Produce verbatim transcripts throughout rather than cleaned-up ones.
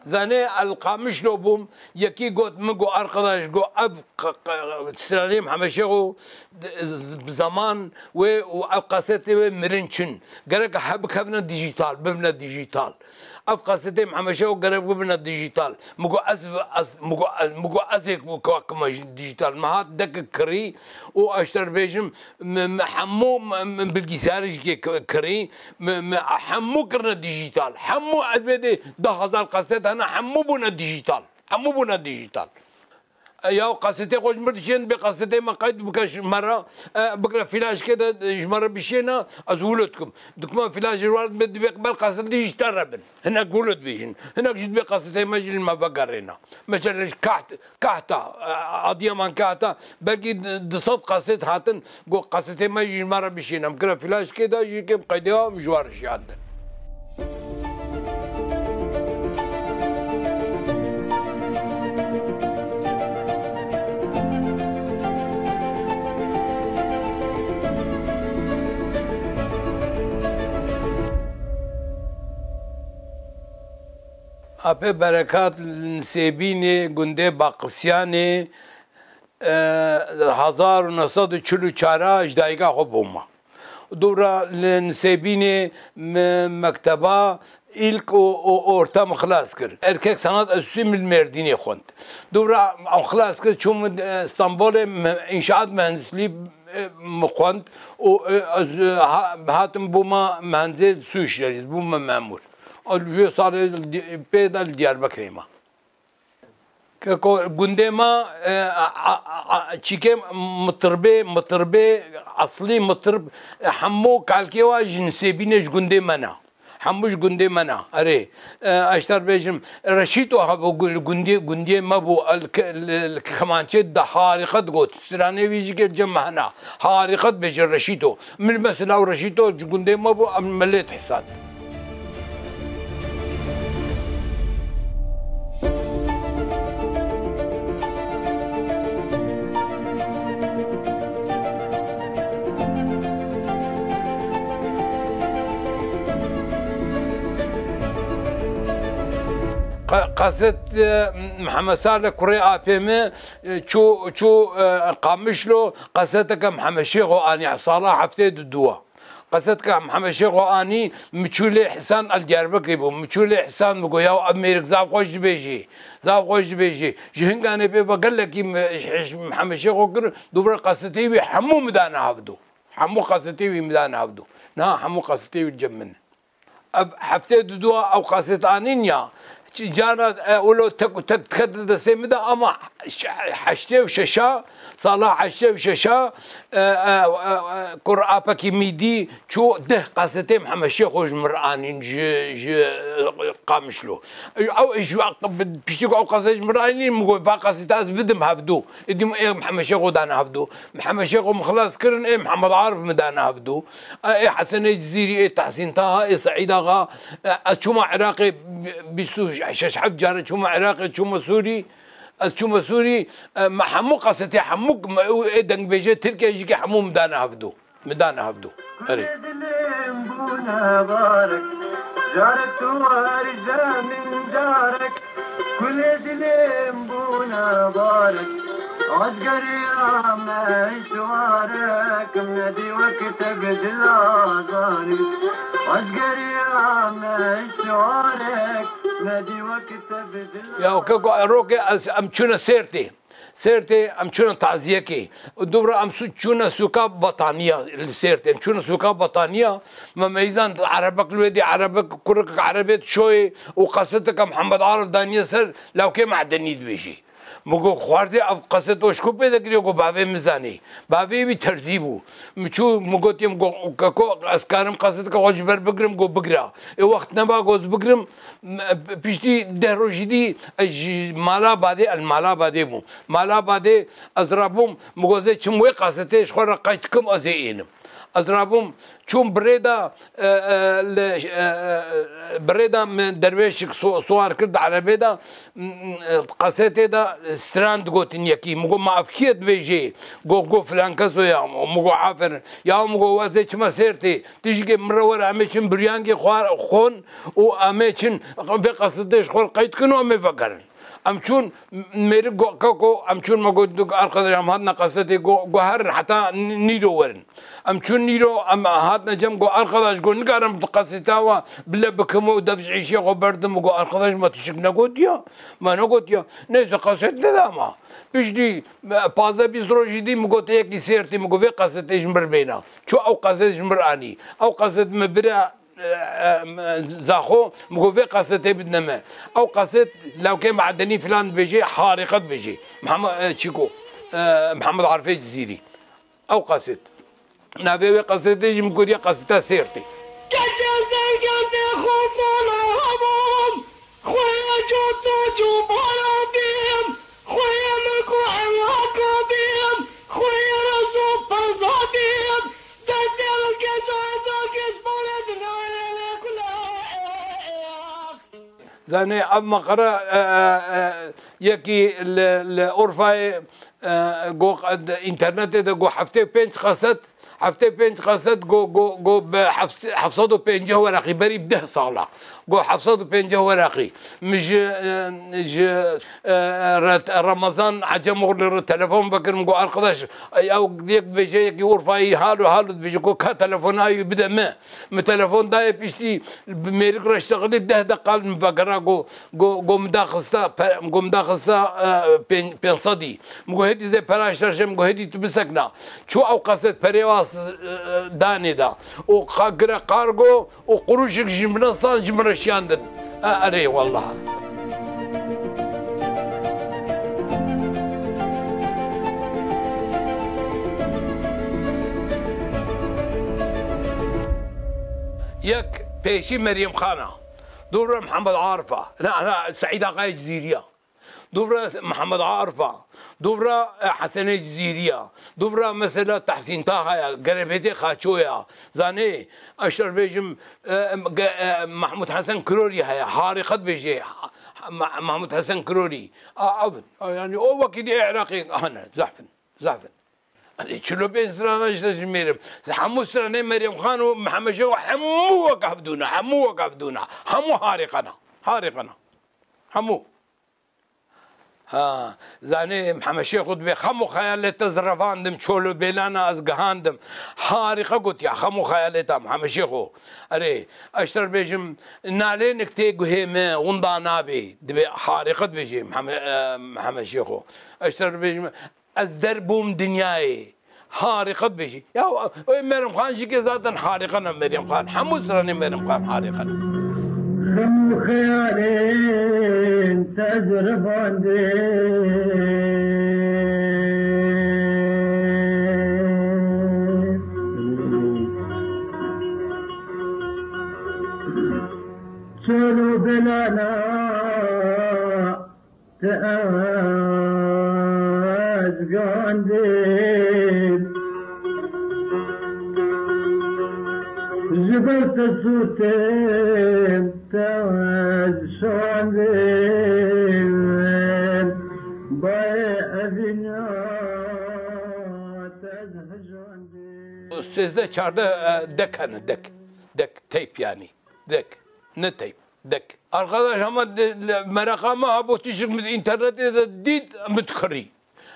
Zanê el Qamişlo bûm, yekî got, min got, arkadaş, got, ev q-, q-, stranê Mihemed Şêxo, d-, z-, bi zaman wê û ev kasetê wê mirin çin. Gerek hebikevine dijital, bibine dijital. Ev kasetê Mihemed Şêxo gerek bibine dijital. Min got, ez, ez, min got, ez, min got, ez ê ku-, ku-, kima jî dijital. Min hat dek kirî û eşter bêjim, mi, mi hemû, mi, mi bilgisayarê jî kê k-, kirî, mi, mi hemû kirine dijital. Hemû ev vê dê deh hezar kaset hene, hemû bûne dijital. Hemû bûne dijital. E, ya kasetê xwe ji mir dişên, bê kasetê me qeyd bike ji me re, e, bikire flaşkê de, e, ji me re bişêne, ez wilo dikim. Dikuma flaş ji war dibê, dibê ber kasetê ji te re bin. Hinek wilo dibêjin. Hinek jî dibê kasetê me jî li me vegerêne. Mesela ji Kaht-, Kahta, e, Adiyaman Kahta, belkî di, du sed kaset hatin, got, kasetê me jî ji me re bişîne. Em kire flaşkê de jî kêm qeydiya em ji wan re şiyandin. Apê Berekat li Nisêbînê, gundê Baqisyanê, e, hezar û neh sed û çil û çar ji dayika xwe bûma. Dûra li Nisêbînê me-, mekteba îlk û, û orta min xilas kir. Erkek Sanat Enstitüsü min li Mêrdînê xwend. Dûra em xilas kir, çûm, e, Stenbolê me-, înşaat mühendisliği, e, min xwend û, e, ez, e, ha-, hatim bûma mühendisê su işleri, bûma memûr. Û ji wê salê di-, pê de li Diyarbekirê me. Keko gundê me, e, a, a, a, a, çîkê mitirbê, mitirbê, eslî mitirb, e, hemû kalkê wa ji Nisêbînê ji gundê me ne. Hemû ji gundê me ne. Erê, e, eşter bêjim, Reşîto hebû gu-, gundê, gundê me bû, el ke-, li, li kemançê de harîqet got. Stranê wî jî gel cem me hene. Harîqet bêje Reşîto. Min mesela Reşîto ji gundê me bû, em milê dihesand. Qe-, qeset, e, Mihemed Salih kurê apê min, e, çû, çû, e, Qamişlo, qeseteke Mihemed Şêxo anî, sala heftê û du a. Qesetka Mihemed Şêxo anî, Miçûlê Hisan el Diyarbekirê bû. Miçûlê Hisan min got, "Ya ev mêrik zaf xweş dibêjî, zaf xweş dibêjî." Ji hinganê pê ve gelekî mi-, Mihemed Şêxo kir, dûvre qesetê wî hemû min dane hevdû. Hemû qesetê wî min dane hevdû. Niha hemû qesetê wî li cem min. Ev heftê û du a ew kaset anîn ya. Çi cara, e, wilo tek û tek dikete destê min de ama ş-, heştê û şeş a, sala heştê û şeş a, e, e, e, e, kur apekî mîdî çû deh kasetê Mihemed Şêxo ji min re anîn ji, ji, e, Qamişlo. Ew, ji, piştî ku ew kaset ji min re anîn, min got, "Va kaseta ez bidim hevdû." Êdî min ê Mihemed Şêxo dane hevdû. Mihemed Şêxo min xilas kirin, ê Mihemed Arif min dane hevdû. Ê Hesenê Cizîrî, ê Tehsîn Taha, ê Seîd Axa, ez çûma Iraqê bîst û şeş heft care çûma Iraqê, çûma Sûrî. Ez çûma Sûrî, me hemû kasetê, hemû, ê dengbêjê Tirkiyê jî ke hemû min dane hevdû. Min dane hevdû. Erê. Kulê dilê min bûne barek, carek tu werî cem min carek. Kulê dilê min bûne barek, ez geriya me hiç warek, nedî wek te bi dila zanî. Ez geriya me hiç warek, nedî wek te bi dila. Ya keko, rokê ez, em çûne Sêrtê. Sêrtê em çûne taziyekê. Dûvra em sû-, çûne sûka Bataniya li Sêrtê. Em çûne sûka Bataniya. Me meyzand erebek li wê dî, erebek, kurek erebê dişoyê û kaseteke Mihemed Arif daniye ser, lawkê Me'denî dibêjî. Min got, "Xwarzê ev qeset oşko pê de kiriye?" Got, "Bavê min zanî." Bavê wî terzî bû. Min çû, min gotiye, min got, "Keko, ez karim qesetka xwe ji ber bigirim?" Got, "Bigira." Ê wext neba, got, "Ez bigirim." M-, piştî deh rojî dî ez ji mala badê, el mala badê bûm. Mala badê ez rabûm, min got, "Ez ê çim wê qesetê ji xwe re qeyd kim, ez ê ênim." Ez rabûm, çûm birê de, e, e, li, e, e, birê de min derwêşik so-, siwar kir di erebê de, m, m, e, qesetê de stran digotin yekî. Min got, "Ma ev kî ye dibêjê?" Got, got, "Filan keso ya." Min got, "Aferin." Ya min got, "Ez ê çima Sêrtê." Tijikê min re were, em ê çin biryangê xwe xwon û em ê çin vê qesetê ji xwe re qeyd kin û em ê vegerin. Em çûn, m-, mêrik got, "Keko," em çûn, me got, "Duk arkadaş, em hatine qesetê," got, got, "Herin heta n-, nîro werin." Em çûn nîro, em hatine cem, got, "Arkadaş," got, "nikarim di qeseta we bile bikim û dev ji êşiya xwe berdim." Got, "Arkadaş, me tişik negotiya, me negotiya." Neyse, qeset lê dama. Piştî, e, pazdeh bîst rojî dî, min got, "Yekî Sêrtî," min got, "Vê qesetê ji min bêna." Çû ew qeset ji min anî. Ew qeset min bire, e, e, Zaxo, min got, "Vê qesetê bidine me." Ew qeset lewkê medenî filan dibêjê, harîqe dibêjê. Mihemed, e, çîko, e, Mihemed Arifê Cizîrî. Ew qeset. Navê wê qesetê jî min gotiye qeseta Sêrtê. Keçe serkefte xwe bala hebam, xwe ye coto cobara bêm, xwe ye milk û emlaka bêm, xwe ye rez û perza bêm, destê ev keça eza kes bale dinare kula. Zanê ev meqere, e, e, e, yekî li, li Urfayê, e, go, internetê de go heftê û pênc qeset, heftê û pênc qeset go, go, go bi heft-, heft sed û pêncî weraqî berî bi deh sala. Go heft sed û pêncî weraqî. Min ji, e, ji, e, Re-, Remezan Ecemoglu re telefon vekirim, go, "Arkadaş, ew yek dibêje, yekî Urfayî halo halo dibêje," go, "Ka telefona wî bide me." Min telefon dayê piştî bi mêrik re ştexilî deh deqa li min vegera, go, go, go min daxista, pe-, go min daxista, e, pên-, pênc sedî. Min go, "Hêdî zê pera ji te re, min go, hêdî tu bisekna." Çû ew qeset perê wa s-, e, e, danê da. Û qa-, gire qargo û quruşik ji min re san, ji min re şiyandin. E, erê, wallah. Yek pêşî Meryem Xan a, dûvra Mihemed Arif a, na, na, Seîd Axayê Cizîrî ya, dûvra Mihemed Arif a, dûvra, e, Hesenê Cizîrî ya, dûvra mesela Tehsîn Taha ya, Gerebêtê Xaço ya, zanê, ez ji te re bêjim, e, ge-, e, Mehmûd Hesen Kirorî heye, harîqe dibêjê, Ma-, Mehmûd Hesen Kirorî. A, ev, a, yanî o wekî dê Iraqê hene, zehf in, zehf in. Yanî çil û pênc strana ji te jimêrim. Hemû stranê Meryem Xan û Mihemed Şêxo hemû wek hevdû ne, hemû wek hevdû ne. Hemû harîqe ne, harîqe ne. Hemû. Ha, zanê Mihemed Şêxo dibê, "Xem û xeyalê te ez revandim, çol û bêlana ez gihandim." Harîqe gotiya, "Xem û xeyalê te, Mihemed Şêxo." Erê, ez ji te re bêjim, "Nalênik tê guhê me, winda nabê." Dibê harîqe dibêjê Mihemed, e, Mihemed Şêxo. Ez ji te re bêjim, "Ez derbûm dinyayê." Harîqe dibêjî. Ya, ê Meryem Xan jî ke zaten harîqe ne Meryem Xan. Hemû stranê Meryem Xan harîqe ne. Xem û xeyalên te ez revandê. Çol û belana te ez gandim. Ji ber te sûtêm, te ez şandim. Bayê evîna te ez hijandim. Sêzdeh çardeh, e, dek hene, dek. Dek, teyp yanî. Dek. Ne teyp. Dek. Arkadaş, ama de, le, meraka me hebû, tişik min internetê de dît, min dikirî.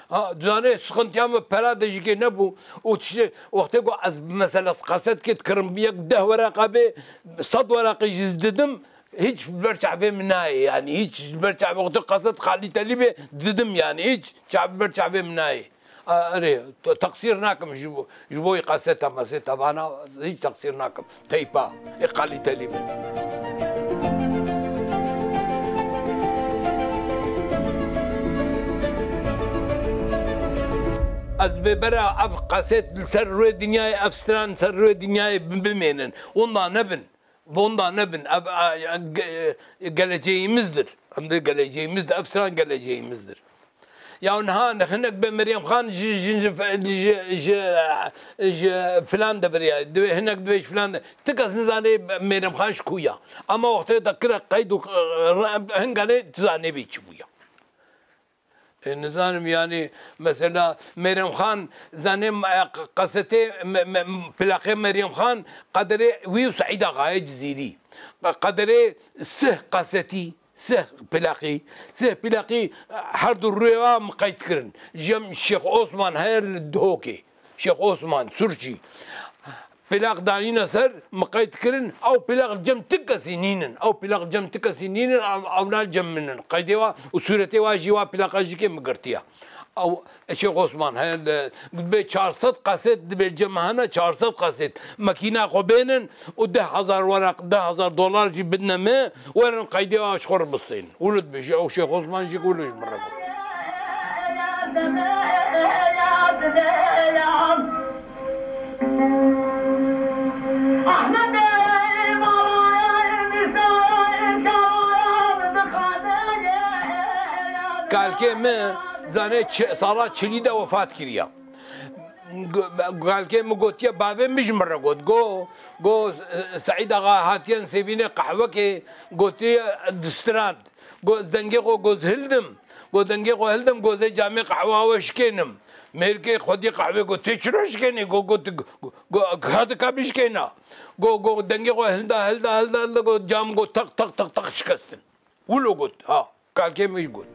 Ha, zanê, sıkıntıya me pera de jî kê nebû. Û tiştê, wextê ku ez mesela qeset kê dikirim, yek deh weraqa bê, sed weraqê jî didim, hiç ber çavê min nayê, yani hiç ber çavê, wextê qeset kalîtelî bê, didim yani, hiç çav-, ber çavê min nayê. A, erê, te-, teqsîr nakim ji bo, ji bo wî qeseta meseta vana, hiç teqsîr nakim. Teypa, ê kalîtelî be. Ez bê bera ev qeset li ser rûyê dinyayê, ev stran li ser rûyê dinyayê bi-, bimênin. Wenda nebin. Wenda nebin. Ev, a, ge-, geleceğimizdir. Em de geleceğimizdir. Ev stran geleceğimizdir. Ya niha hinek bê Meryem Xan ji, ji, ji, ji, ji, ji filan devirê ya. Divê hinek divê ji filan de. Ti kes nizane Meryem Xan ji ku ya. Ama wextê te kire qeyd û, e, hinganê tu zanê bê çi bûya. E, nizanim, yani, mesela, Meryem Xan, zanim, e, q-, kasetê, me, me, plaqê Meryem Xan, qederê wî û Seîd Axayê Cizîrî. Qederê sih kasetî, sih plaqî, sih plaqî, e, her du rûyê wa min qeyd kirin. Jem Şêx Osman heye li Duhokê. Şêx Osman, Surçî. Plaq danîne ser, min qeyd kirin, ew plaq li cem ti kesî nînin. Ew plaq li cem ti kesî nînin, ew, ewna li cem min in. Qeydê wa û sûretê wa jî wa plaqa jî kê min girtiye. Ew, Şêx Osman, he, li, dibê çar sed kaset, dibê li cem me hene çar sed kaset. Makîna xwe bênin û deh hezar weraq, deh hezar dolar jî bidine me, werin qeydê wa ji xwe re bistênin. Wilo dibêje, ew Şêx Osman jî wilo ji min re got. Kalkê min, zanê çi-, sala çilî de wefat kiriye. Go-, kalkê min gotiye, bavê min ji min re got. Go, go, Seîd Axa hatiye sêvînê qehwekê, gotiye, distrand. Go, ez dengê xwe, go, ez hildim. Go, dengê xwe hildim, go, ez ê camê qehwa we şikênim. Mêrikê xwedî qehwê go, tê çira şikênî? Go, go, tu, go, go, ka tu ka bişikêna. Go, go, dengê xwe hilda, hilda, hilda, hilda, go, cam go, tak, tak, tak, tak şikestin. Wilo got, ha, kalkê min jî got.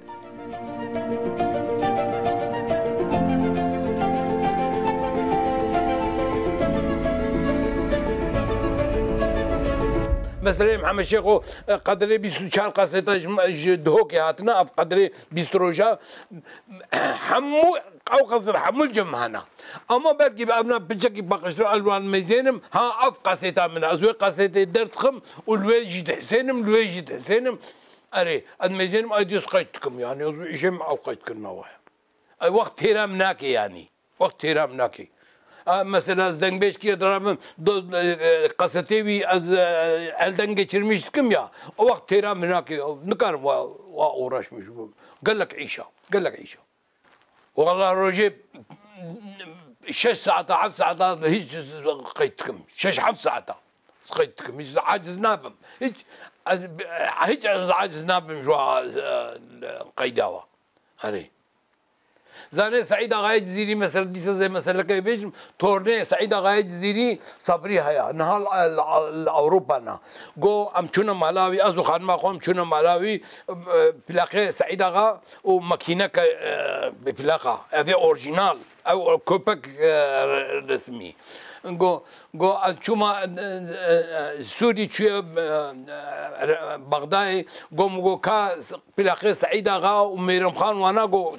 Meseleyê Mihemed Şêxo, e, qederê bîst û çar kaseta ji, ji Duhokê hatine, ev qederê bîst roja, hemû, ew qasir hemû li cem hene. Ama belkî bi evna piçekî paqijtir elwan mêzênim, ha, ev qaseta min e. Ez wê qasetê derdixim û li wê jî dihsênim, li wê jî dihsênim. Erê, ez mêzênim, ay dîs qeyd dikim, yani, ez wî îşê min ew qeyd kirina we ye. Ay wext têra min nake, yani. Wext têra min nake. A, mesela, ez dengbêj kiriye dirabim, do-, e, e, kasetê wî ez, e, elden geçirmiş dikim ya, o wext têra min nake, nikarim wa, wa uğraşmış bim. Gelek îşa, gelek îşa. Wala rojê şeş saeta, heft saeta hiç qeyd dikim. Şeş heft saeta qeyd dikim. Hiç aciz nabim. Hiç ez, hiç ez aciz nabim ji wa, e, qeyda wa. Erê. Zanê Seîd Axayê Cizîrî, mesela, dîsa zê meselekê bêjim, tornê Seîd Axayê Cizîrî Sabrî heye. Niha li, li, li Ewropa ne. Go, em çûne mala wî, ez û xanima xwe em çûne mala wî, e, plaqê Seîd Axa û makîneke, e, bi plaqa. Ev ê orjînal. Ew, e, köpek, e, re-, resmî. Go, go, ez çûma, e, e, e, Sûrî çûye, e, e, Bexdayê, go, min go, ka Plaqê Seîd Axa û Mêrem Xan wana go,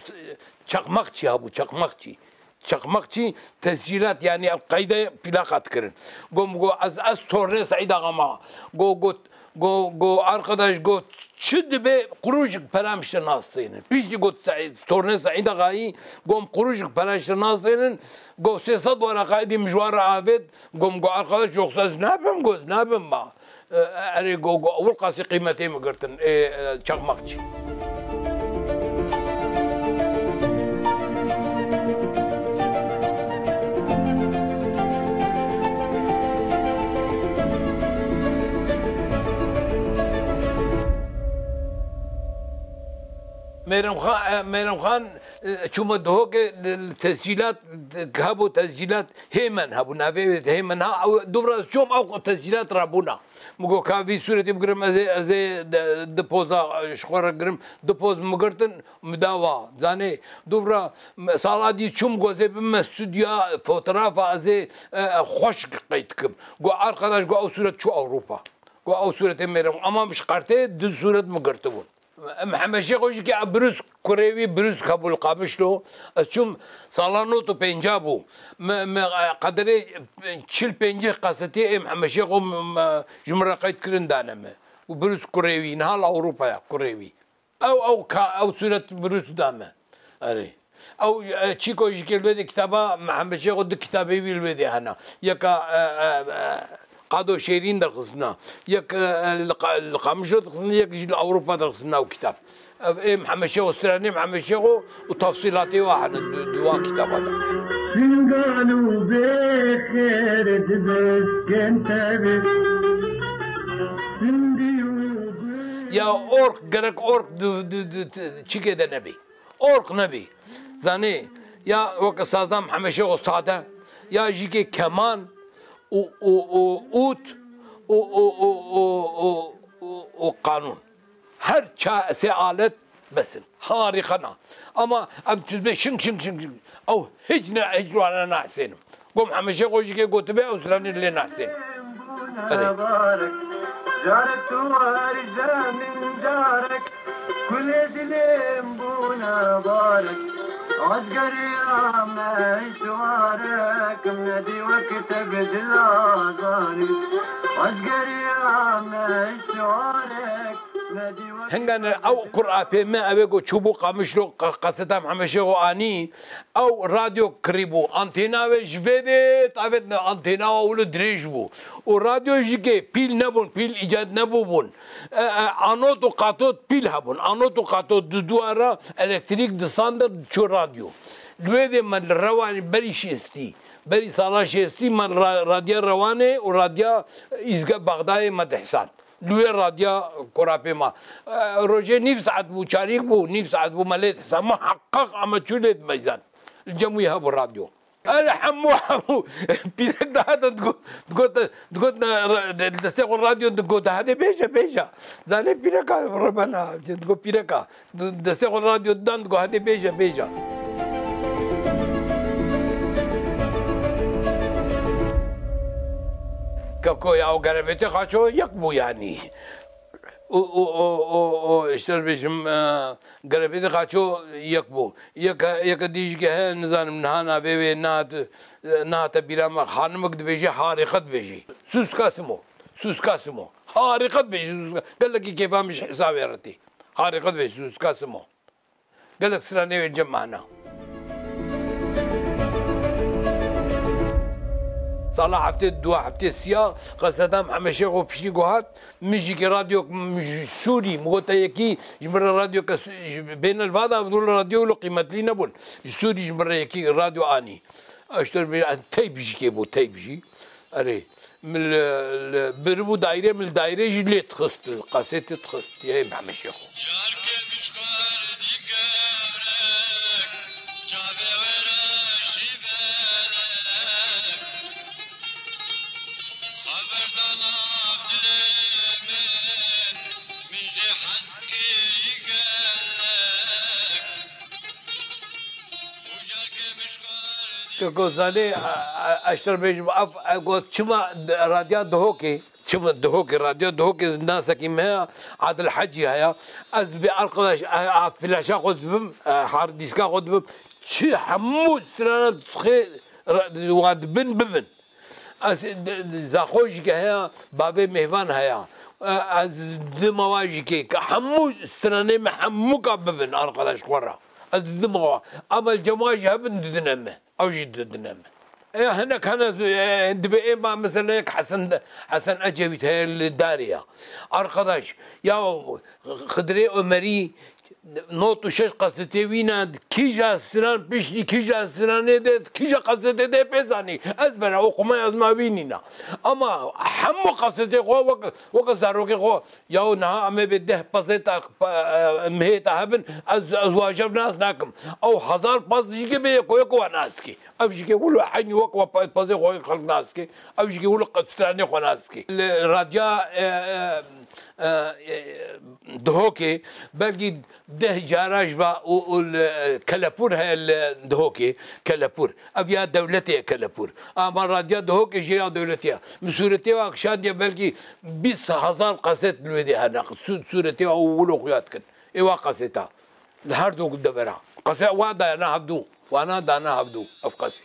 çakmakçî hebû, çakmakçî. Çakmakçî tescîlat, yani ev qeyde plaqa dikirin. Go, min go, ez, ez tornê Seîd Axa ma. Go, go, go, go, arkadaş, go, çi dibe qurûşik pera min ji te nastênin. Piştî got Seîd, tornê Seîd Axayî, go, min qurûşik pera ji te nastênin. Go, sê sed waraqa êdî min ji wan re avêt. Go, min go, arkadaş, yoksa ez nabim, go, ez nabim ma. E, erê, go, go, ewil qasî qîmetê min girtin, ê, e, çakmakçî. Mêrem Xan, e, Mêrem Xan, e, çûma Duhokê, e, tescîlat, e, hebû tescîlat, Hêmen hebû, navê wê Hêmen ha, ew dûvra çûm ew tescîlat rabûna. Min got, ka vî sûretê bigirim, ez ê, ez ê de-, di poza, e, ji xwe re girim. Di poz min girtin, min da wa. Zanê, dûvra, m-, sala dî çûm, got, ez ê bime stûdyoya fotografa, ez ê, e, e, xweş qeyd dikim. Got, arkadaş, got, ew sûret çû Ewropa. Got, ew sûretê mêrem. Ama min ji qertê du sûret min girtibûn. Mihemed Şêxo jî ke Brûs kurê wî, Brûs hebû li Qamişlo. Ez çûm sala nod û pênca bû. Me, me, qederê çil pêncî kasetê ê Mihemed Şêxo me, me, ji min re qeyd kirin dane me. Û Brûs kurê wî, niha li Ewropaya kurê wî. Ew, ew ka, ew sûret Brûs da me. Erê. Ew, e, çîko jî ke li wê de kitaba Mihemed Şêxo du kitabê wî li wê de hene. Yeka, e, e, e, Qado Şêrîn derxistina. Yek, e, e, li Qa-, li Qamişlo derxistina, yek jî li Ewropa derxistina ew kitab. Ev ê Mihemed Şêxo, stranê Mihemed Şêxo û tefsîlatê wa hene di, di wan kitaba de. Singan û bêxêr dibiskin tevî. Sindî û Ya orq, gerek orq di, di, di, di, çikê de nebî. Orq nebî. Zanî, ya weke saza Mihemed Şêxo sade, ya jî ke keman û, û, û ût û, û, û, û, û, û, û qanûn. Her ça-, sê alet bes in. Harîqe na. Ama ev tu dibê şing, şing, şing, şing. Ew hiç ne, hiç wana nahsênim. Go Mihemed Şêxo jî ke gotibe, ew stranê lê nahsênim. Erê. Carek tu warî min carek, kulê dilê min bûne barek. Azgeriya me îşwarek, nedî wek te bi dila zanî. Azgeriya me îşwarek, nedî wek Hingane ew kurapê me, ew ê ku çûbû Qamişlo, qa-, qaseta Mihemed Şêxo anî, ew radyo kirîbû. Antêna wê ji vê dê tavêt ne, antêna wa wilo dirêj bû. Û radyo jî ke pîl nebûn, pîl îcad nebûbûn. E, e, anot û katot pîl hebûn. Anot û katot di dua re elektrîk disandir diçû radyo. Li wê dê me li Rewanê berî şêstî, berî sala şêstî me ra-, radya Rewanê û radya Îzge Bexdayê me dihsand. Li wê radya kurapê me. E, rojê nîv saet bû, çarîk bû, nîv saet bû me lê dihsand. Muheqeq ame çû lê dimeyzand. Li cem wî hebû radyo. Erê hemû, hemû. Pîrek dihate digot, digot, digot ne, re-, de-, destê xwe radyo digot, hade bêje, bêje. Zanê pîreka rebena, digot pîreka. Di-, destê xwe radyo didan, digot, hade bêje, bêje. Keko ya, o gerebêtê xaço yek bû yanî. O, o, o, o, o, işte bêjim, e, gerebêtê xaço yek bû. Yeke, yeke dî jî ke heye, nizanim niha navê wê nehat, e, nehate bîra me. Xanimik dibêje, harîqe dibêje. Suska Simo. Suska Simo. Harîqe dibêje, suska. Gelekî kêfa min ji hesabê re tê. Harîqe dibêje, suska Simo. Gelek stranê wê cem mana. Sala heftê du, heftê sîya, qeseda Mihemed Şêxo piştî ku hat, min jî ke radyo, min ji Sûrî, min got te yekî ji min re radyo ke Sû-, ji bêne li va de, ev dû radyo wilo qîmetlî nebûn. Ji Sûrî ji min re yekî radyo anî. Eşter bê, teyp jî kê bû, teyp jî. Erê, min li, li, biribû daîrê, min li daîrê jî lê dixist, li qasêtê dixist, yê Mehmed Şêxo. Ke ku zanî, e, e, ez ji te re bêjim, ev, e, got, çima d-, radya Duhokê, çima Duhokê, radya Duhokê nasekî me heye, Adil Hecî heye. Ez bi arkadaş, e, e, flaşa xwe dibim, e, hard diska xwe dibim. Çi hemû strana xê ra-, wa dibin, bibin. Ez, d-, d-, Zaxo jî ke heye, bavê Mêvan heye. E, ez dima wa jî kê, ke hemû stranê me hemû ka bibin arkadaş xwe re. Ez dima wa. Ama li cem wa jî hebin didine me. Ew jî didine me. E, hinek hene z-, e, dibê ê ma mesela yek Hesen, Hesen Ecevît heye li darê ya. Arkadaş, ya Xidirê Omerî, nod û şeş kasetê wî ne, kîja stran piştî kîja stranê de, kîja kasetê de pê zanî. Ez bera oxumaya ez ma wî nîna. Ama hemû kasetê xwe wek, wek zarokê xwe, ya niha em ê bê deh pezê ta, pa-, e, mihê ta hebin, ez, ez wajev nas nakim. Ew hezar pez jî ke bê yeko yeko wa nas kê. Ev jî ke wilo eynî wek wa pe-, pezê xwe xelk nas kê. Ew jî ke wilo qe-, stranê xwe nas kê. Li radya, e, e, e, e, Duhokê belkî deh cara ji va û, û li, e, Kelepûr heye li Duhokê, Kelepûr. Ev ya dewletê ye Kelepûr. Ama radya Duhokê jê ya dewletê ye. Min sûretê wa kişandiye belkî bîst hezar kaset li wê dê hene. Sû-, sûretê wa û wilo xuya dikin. Ê wa kaseta. Li her du devera. Qese wa dayana hevdû. Wana dana hevdû. Ev qesê.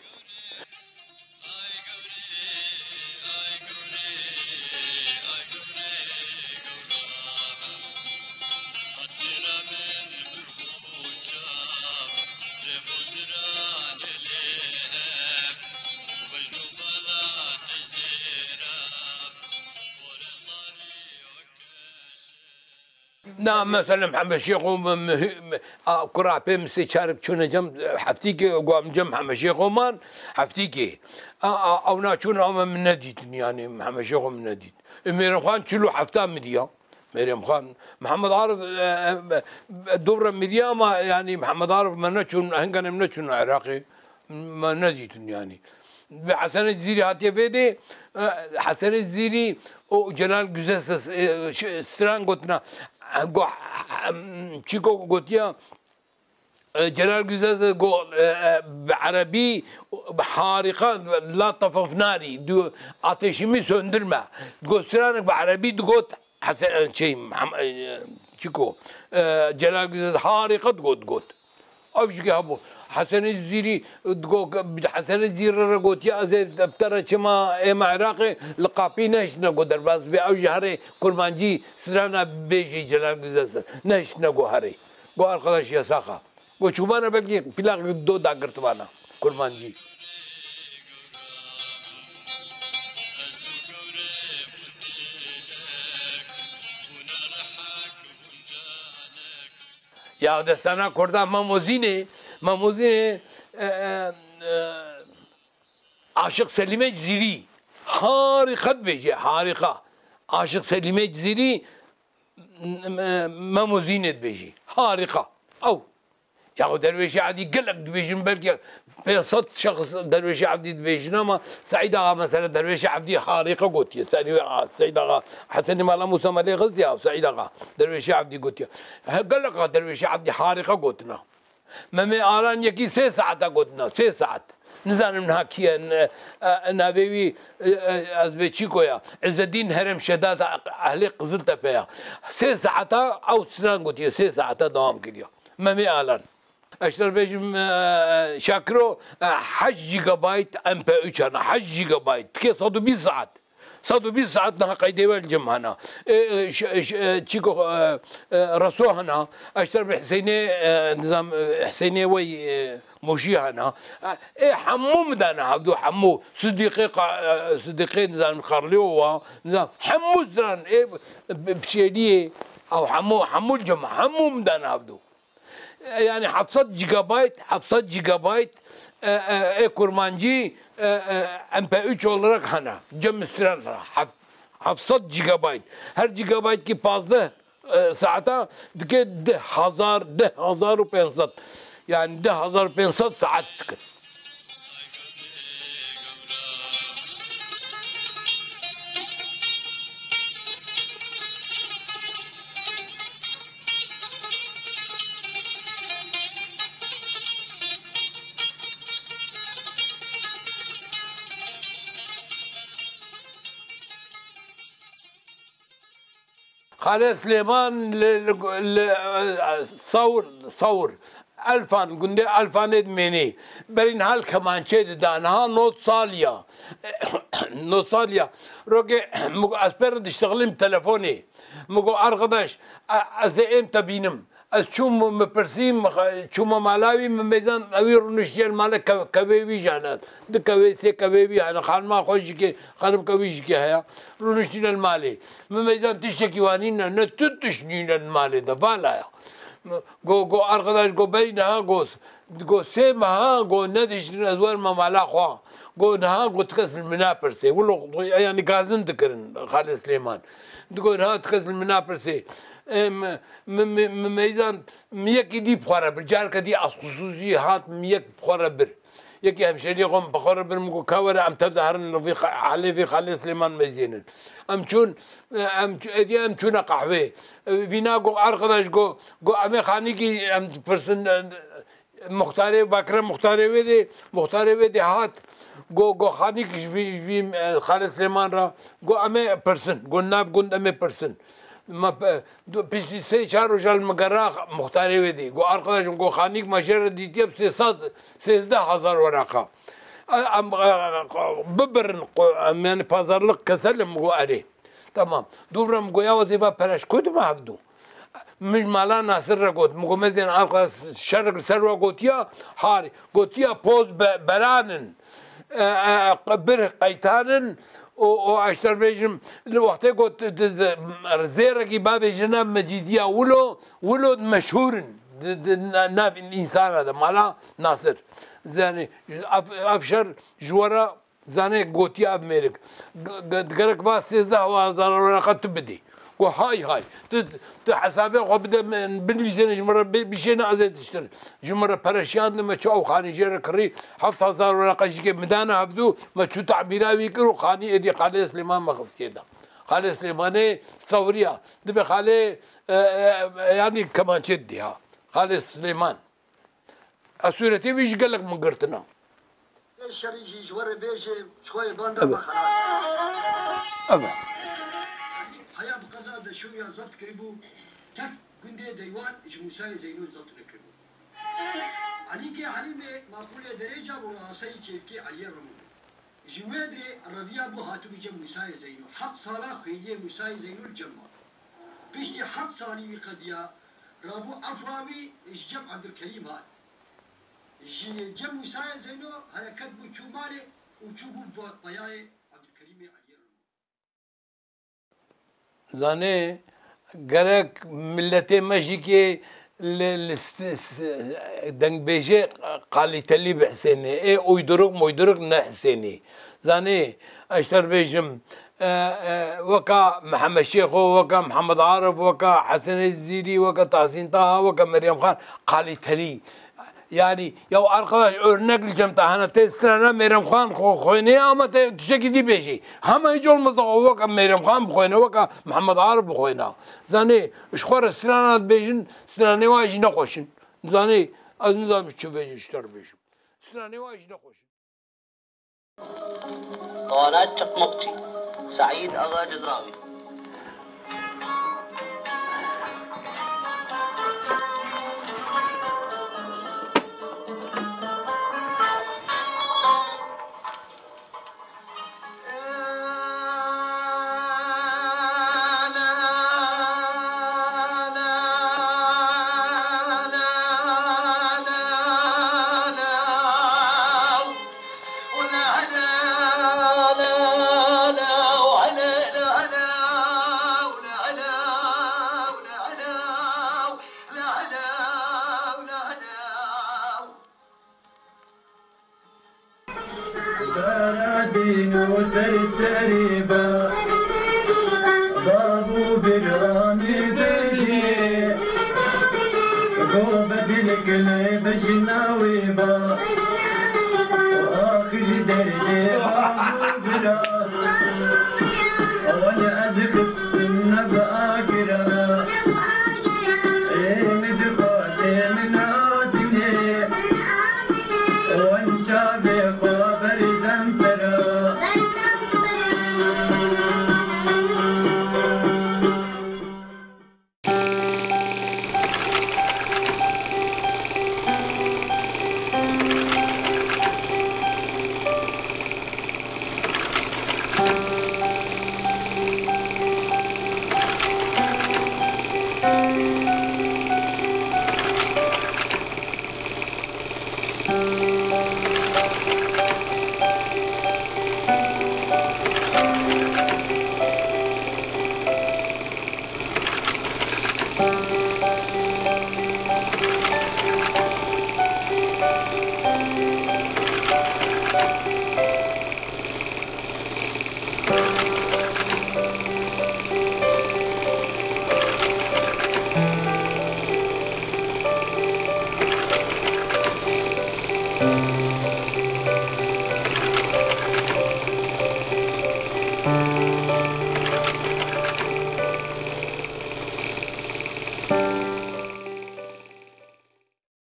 Na, mesela Mihemed Şêxo, mi, mi, mi, a, kura pê min sê çarek çûne cem, heftîkê, go em cem Mihemed Şêxo man, heftîkê. A, a, ew naçûn, ama min nedîtin, yani Mihemed Şêxo min nedît. E, Mêrem Xan çil û hefta midiya. Mêrem Xan, Mihemed Arif, e, e, e, dû re midiya ama, yani Mihemed Arif me neçûn, hingane min neçûn Iraqê. Me nedîtin yani. Bi Hesenê Cizîrî hatiye vê dê, e, Hesenê Cizîrî û Celal Güzel s-, e, ş-, stran gotina, e, go, em, çîko gotiya, e, Celal Güzel go, e, e, bi erebî, bi harika, la tafafnarî, du ateşimi söndürme. Go stranek bi erebî digot, Hesen, e, şey, Meham-, e, çiko, e, Celal Güzel harika digot, got. Ev jî hebû. Hesenê Zîrî, digo, Hesenê Zîrî re gotiye, ez ê bi te re çima ême Iraqê, li qapî nehiştine ku derbas bê. Ew jî herê kurmancî strana bêjî Celal Güzel ser. Nehiştine ku herê. Ku arkadaş yasaxa. Ku çûbana belkî plak do dagirtibana kurmancî. Ya destana Kurda Mem Ozînê, Mem Ozînê, e, e, e, Aşiq Selîmê Cizîrî. Harika dibêje, harika. Aşiq Selîmê Cizîrî, m-, m-, Mem Ozînê dibêje. Harika. Ew. Ya Derwêşê Evdî gelek dibêjin, belkî pênc sed şexs Derwêşê Evdî dibêjin ama Seîd Axa mesela Derwêşê Evdî harika gotiye. Seîd Axa, Seîd Axa, Hesenê Mala Mûsa me lê xistiya, Seîd Axa Derwêşê Evdî gotiye. He, gelek a Derwêşê Evdî harika gotina. Memê Alan yekî sê saeta gotina, sê saet. Nizanim niha kî ye, n-, e, navê wî, e, e, ez bê çîko ya. Îzzedîn Herem Şedat ehlê Qiziltepe ya. Sê saeta ew stran gotiye, sê saeta dewam kiriye. Memê Alan. Ez ji te re bêjim, e, Şakiro, e, heşt gigabayt M P üç hene, heşt gigabayt. Dike sed û bîst saet. Sed û bîst saet niha qeydê we li cem hene. E, e, ş-, ş-, e, çîko, e, e, Reso hene. Ez ji te re bi Hüseyinê, e, nizam, e, Hüseyinê wey, e, Mojî hene. E, ê hemû min dane hevdû, hemû. Sidîqê qa-, e, Sidîqê nizam Qarlîo wa, nizam. Hemû ziran, ê, bi-, bi-, Pişêliyê, ew hemû, hemû li cem, hemû min dane hevdû. E, yani heft sed gigabayt, heft sed gigabayt, e, e, e, kurmancî, e, e, M P üç olarak hene. Cem Mistran hene. Heft-, heft sed gigabayt. Her gigabayt ki pazdeh, e, saeta dike deh hazar, deh hazar û pênc sed. Yani deh hazar pênc sed saet dike. Xalê Silêman li, li, li, e, Sawr, Sawr, Elfan, gundê Elfanê dimênê. Berî niha li kemançê dida. Niha nod sal ya. Nod sal ya. Rokê, min got, ez pê re diştexilîm telefonê. Min got, arkadaş, e, ez ê êm te bînim. Ez çûm, min pirsî, min xe-, çûme mala wî, min mêzan, ewî rûniştiye li malê ke-, kevê wî jî hene. Du kevê, sê kevê wî hene. Xanima xwe jî ke, xanimke wî jî ke heye. Rûniştîne li malê. Min mêzan tiştekî wa nîne, ne tu tişt nîne li malê de. Vala ya. Go, go, arkadaş, go, berî niha, go, go, sê meha, go, nediştin ez werme mala xwe. Go, niha, go, ti kes li min napirse. Wilo, yani gazin dikirin Xalê Silêman. Digo, niha ti kes li min napirse. Em, mi, mi, mi meyzan, mi yekî dî bi xwe re bir. Careke dî ez xusûsî hat, mi yek bi xwe re bir. Yekî hemşeriyê xwe min bi xwe re bir, min got, ka were em tev de herin li vî xa-, ehlê vî Xalê Silêman meyzênin. Em çûn, em çû-, êdî em çûne qehwê. Vîna got, arkadaş got, got, em ê xanîkî em dipirsin, e, muxtarê, bakire muxtarê wê dê, muxtarê wê dê hat. Got, got, xanîk ji vî, ji vî, e, Xalê Silêman re. Got, em ê pirsin. Got, nav gund em ê pirsin. Me pe-, du-, piştî sê çar roja li min gera muxtarê wê dî. Got, arkadaşım, got, xanîk me jê re dîtiye bi sê sed, sêzdeh hazar weraqa. E, em, e, bibirin, qo-, em, yani pazarlık keselim, got, erê. Tamam. Dû re min got, ya wezîfa pere ji ku dime hevdû? Min mala Nasir re got. Min got, mezên arxa şerek li ser we gotiya, harî. Gotiya poz be-, beranin. E, e, bir qeytanin. û, û ez te bêjim, li wextê ku tu, tu, tu, zêrekî bavêjine Mecîdiya Wilo, Wilo meşhûr in di, di na-, nav însana de, mala Nasir. Zanî, ev, ev şer ji we re, zanê, gotiye ev mêrik. G-, g-, gerek va sêzdeh hezar wereqa tu bidî. Got, hay hay. Tu, tu hesabê xwe bide min, binivîsêne ji min re bê-, bişêne ez ê tiştir. Ji min re pere şiyandin, me çû ew xanî jê re kirî, heft hezar wereqa jî ke min dane hevdû, me çû tabîra wî kir û xanî êdî Xalê Silêman me xistiye da. Xalê Silêmanê Sewriya. Dibe Xalê, e, e, e, yanî kemançê diya. Xalê Silêman. Ez sûretê wî jî gelek min girtina. Ê şerî jî ji we re bêje, ji xwe yê banda Ebe. me xelas. Ebe. Heya bi qeza de şûya zebt kiribû, tek gundê Deywan ji Mûsayê Zeyno zebt nekiribû. Elîkê Helîmê maqûlê derêca bû, asayî çêvkê Eliyê Remo bû. Ji wê dirê reviya bû hatibû cem Mûsayê Zeyno. Heft sala xwêniyê Mûsayê Zeyno li cem ma. Piştî heft salî wî qediya, rabû efa wî ji cem Ebdulkerîm hat. Ji cem Mûsayê Zeyno hereket bû çû malê û çû bû va-, vayayê Ebdulkerîmê Eliyê Remo. Zanê, gerek miletê me jî kê li, li st-, s-, dengbêjê kalîtelî bihisênê. Ê uyduruk muyduruk nehisênî. Zanê, ez te bêjim, e, e, weka Mihemed Şêxo, weka Mihemed Arif, weka Hesenê Zîrî, weka Tahsîn Taha, weka Meryem Xan, kalîtelî. Yanî, ya arkadaş, örnek li cem te hene, tê strana Meryem Xan xwe xwênê, ama tê tiştekî dî bêjî. Hema hiç olmazsa xwe weka Meryem Xan bixwêne, weka Mihemed Arif bixwêne. Zanê, ji xwe re strana dibêjin, stranê wan jî nexweş in. Zanê, ez nizanim çi bêjim, ji te re bêjim. Stranê wan jî nexweş in. Wana Çiqmuqçî, Seîd Axa Cizrawî. Dara dîn û serserî be, bav û biranî bidî, go bedilek lê bijîna wî be, axir derdê bav û bira, wan ez xistin nebe agira, ê min dixwazê min adinê. Wan çavê xwe berizan pera.